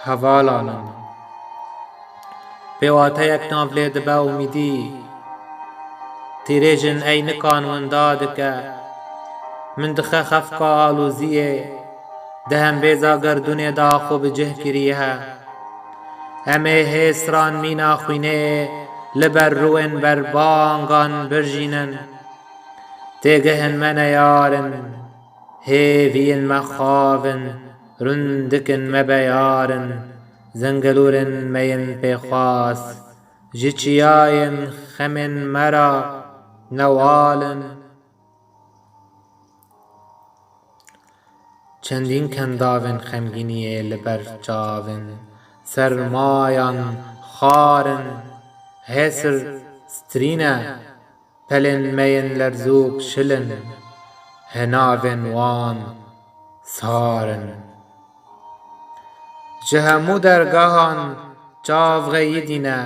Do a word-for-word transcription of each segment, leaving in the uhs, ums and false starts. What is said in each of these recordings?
Hevalan in. Pêwateyek nav lê dibe umîdî. Tîrêjin eynikan winda dike. Min dixe xefka aloziyê. Di hembêza gerdûnê de xwe bi cih kiriye. Em ê hêsran mîna xwînê li ber rûyên berbangan birjînin. Têgihên me neyar in. Hêviyên me xav in, rindikên me beyar in, zengelûrên me yên pêxwas, ji çiyayên xemên me re newal in. Çendîn kendavên xemgîniyê li ber çav in, sermayan xar in, hêsir strî ne. Pelên me yên lerzok şil in, hinavên wan sar in. Ji hemû dergehan çav xeyidîne,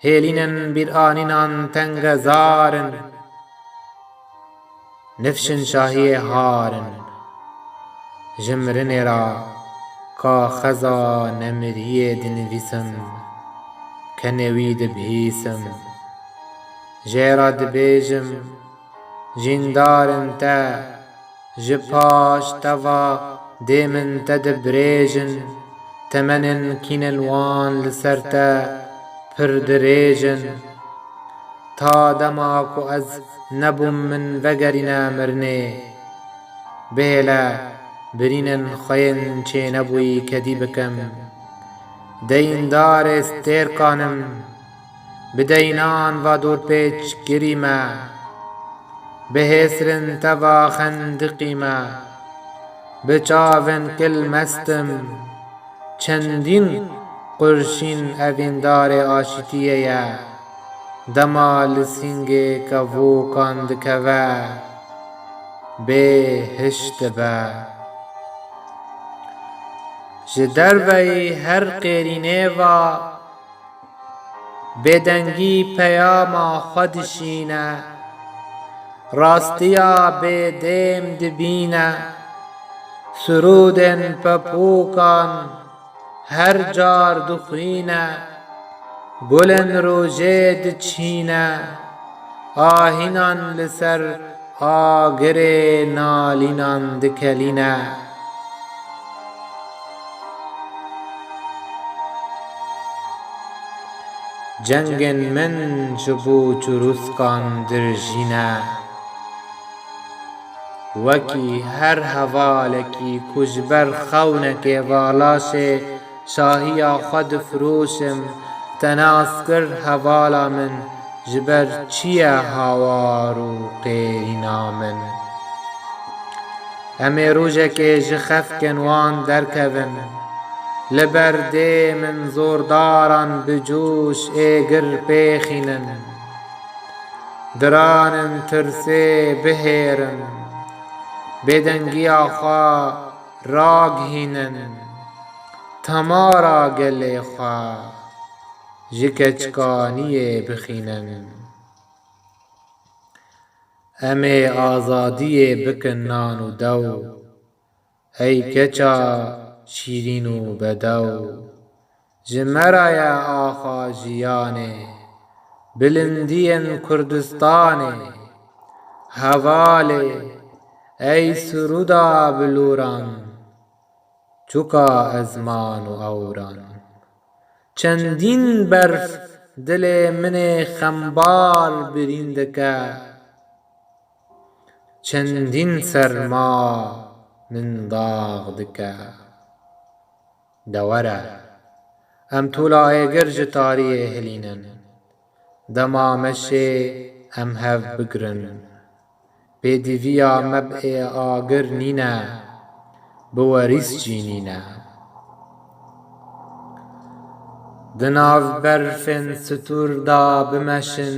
hêlînên bîranînan tengezar in. Nifşên şahiyê har in. Ji mirinê re kaxeza nemiriyê dinivîsim, kenê wî dibihîsim. Jê re dibêjim, jîndarên te ji paş teva dê min te dibrêjin, temenên kînên wan li ser te pir dirêj in. Ta dema ku ez nebûm min vegerîne mirinê. Bihêle birînên xwe yên çênebûyî kedî bikim. Deyîndarê stêrkan im, bi deynan va dorpêç girî me. Bi hêsirên te va xendiqî me, bi çavên kil mest im. Çendîn qurşîn evîndarê aşîtiyê ye. Dema li sîngê kevokan dikeve, bê hiş dibe. Ji derveyî her qêrînê va, bêdengî peyama xwe dişîne, rastiya bêdêm dibîne, sirûdên pepûkan her car dixwîne, gulên rojê diçîne, ahînan li ser agirê nalînan dikelîne. Cengên min ji bo çirûskan dirjîne. Wekî her hevalekî ku ji ber xewnekê va laşê şahiya xwe difiroşim, te nas kir hevala min, ji ber çi ye hawar û qêrîna min? Em ê rojekê ji xefkên wan derkevin, li ber dê min zordaran bi coş êgir pêxînin. Diranin tirsê bihêrin, bêdengiya xwe ragihînin, temara gelê xwe ji keçkaniyê bixînin. Em ê azadiyê bikin nan û dew, ey keça şîrîn û bedew. Ji me re ye axa jiyanê, bilindiyên Kurdistanê. Hevalê, ey sirûda bilûran, çuka ezman û ewran. Çendîn berf dilê min ê xembar birîn dike. Çendîn serma min dax dike. De were, em tola êgir ji tariyê hilînin. Dema meşê em hev bigrin. Pêdiviya me bi ê agir nîne, bi werîs jî nîne. Di nav berfên stûr de bimeşin,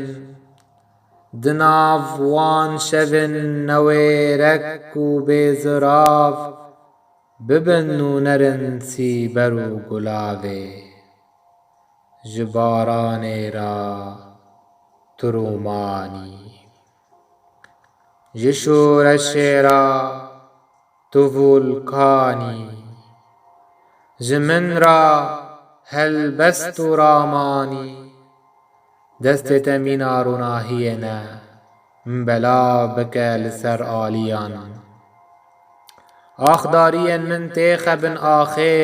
di nav wan şevên newêrek û bêzirav bibin nûnerên sîber û gulavê. Ji baranê re tu rûmanî, ji şoreşê re tu volkanî, Ji min re helbest û ramanî, destê te mîna ronahiyê ne, min bela bike li ser aliyan. Axdariyên min têxe bin axê,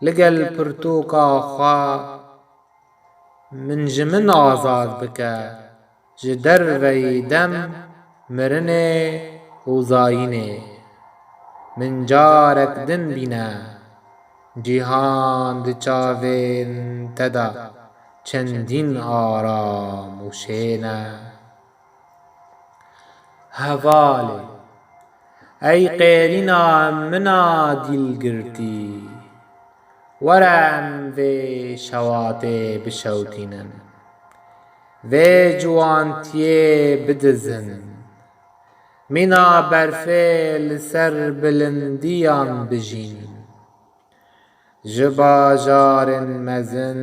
li gel pirtûka xwe, min ji min azad bike, ji derveyî dem mirinê û zayînê. Min carek din bîne, cîhan di çavên te de çendîn aram û şên e. Hevalê, ey qêrîna min a dîlgirtî, were em vê şewatê bişewtînin, vê ciwantiyê bidizin, mîna berfê li ser bilindiyan bijîn. Ji bajarên mezin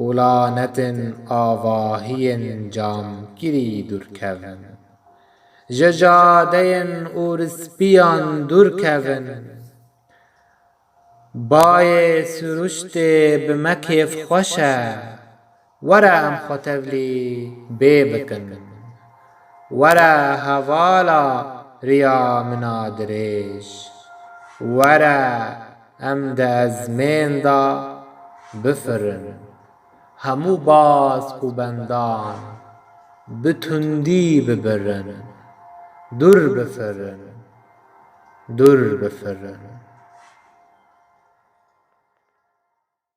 û lanetên avahiyên camkirî dûr kevin. Ji cadeyên ûrispiyan dûr kevin. Bayê siruştê bi me kêfxweş e. Were em xwe tevlî bê bikin. Were hevala riya min a dirêj. Were em di ezmên de bifirin. Hemû bask û bendan bi tundî bibirin. Dûr bifirin. Dûr bifirin.